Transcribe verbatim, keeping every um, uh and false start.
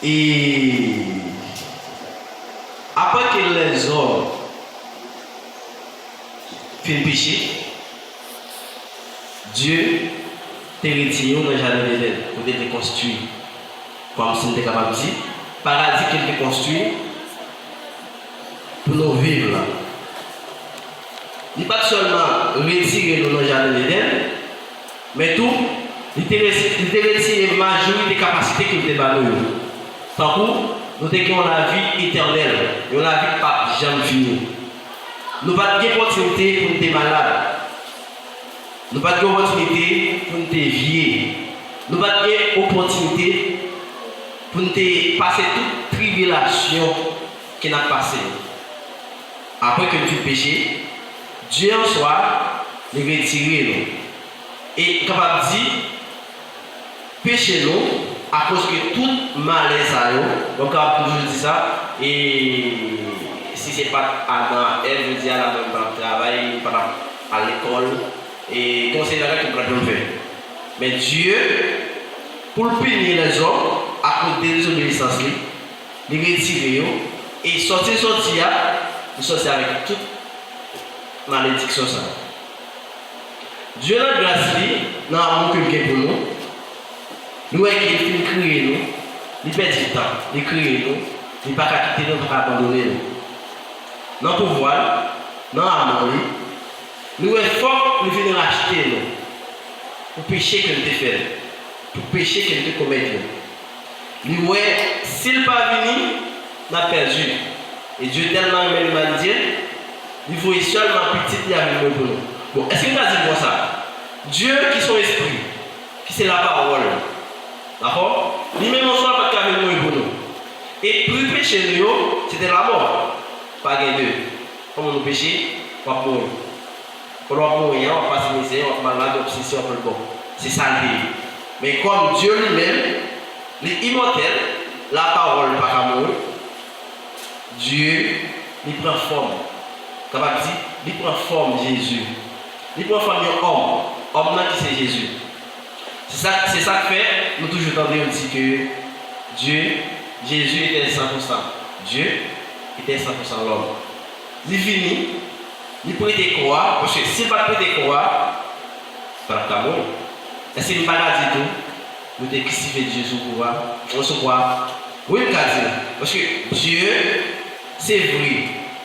E apre ke lèzòm fin peche, Dye te retire yo nan jaden Edenn, kote l te konstwi, kòmsi n te kapab di, paradi ke l te konstwi pou nou viv la. Li pa t sèlman retire nou nan jaden Edenn, men tou, li te resi- li te retire majorite kapasite ke l te ba nou yo. Tankou, nou te gen yon lavi etènèl, yon lavi k p ap janm fini. Nou pa t gen opòtinite pou n te malad. Nou pa t gen opòtinite pou n te vye. Nou pa t gen opòtinite pou n te pase tout tribilasyon ke n ap pase yo. Apre ke n fin peche, Dye an swa, li retire nou. E m kapab di, peche nou, akoz ke tout malè sa yo, bon, m kapab toujou di sa, e si se pa t Adan ak Èv, jodi a la menm pa t ap travay, pa t ap al lekòl, e gen yon seri bagay ke m pa t janm fè. Men Dye, pou l pini lèzòm akoz de dezobeyisans li, li retire yo, e sòti l sòti a, li sòti avèk tout malediksyon sa yo. Dye nan gras li, nan amou ke l gen pou nou, li wè ke li fin kreye nou, li pèdi tan, li kreye nou, li pa ka kite nou, li pa ka abandone nou. Nan pouvwa l, nan amou li, li wè fòk li vin rachte nou pou peche ke n te fè, pou peche ke n te komèt yo. Li wè, si l pa vini, n ap pèdi. E Dye tèlman renmen limanite, li voye sèlman pitit li a vin mouri pou nou. Bon, èske n ka di l konsa? Dye ki se yon espri, ki se lapawòl, dakò? Li menm an swa pa t ka vin mouri pou nou. E pri peche nou yo, se te lamò. Pa gen de. Kòman nou peche, w ap mouri. Pandan w ap mouri an, w ap pase mizè, w ap malad, w ap sesi, w ap lòt bò. Se sa l te ye. Men kòm Dye li menm, li imòtèl, lapawòl pa ka mouri, Dye, li pran fòm. Kapab di, li pran fòm Jezi. Li pran fòm yon òm. Òm nan ki se Jezi. Se sa, se sa k fè nou toujou tande yo di ke Dye, Jezi etè san pou san Dye, etè san pou san lòm. Li vini, li prete kò a, paske si l pa t prete kò a, pa t ap ka mouri. Èske m pa ka di tou, yo te krisifye Dye sou kwa, sou kwa? Wi, m ka di l. Paske Dye, se vre,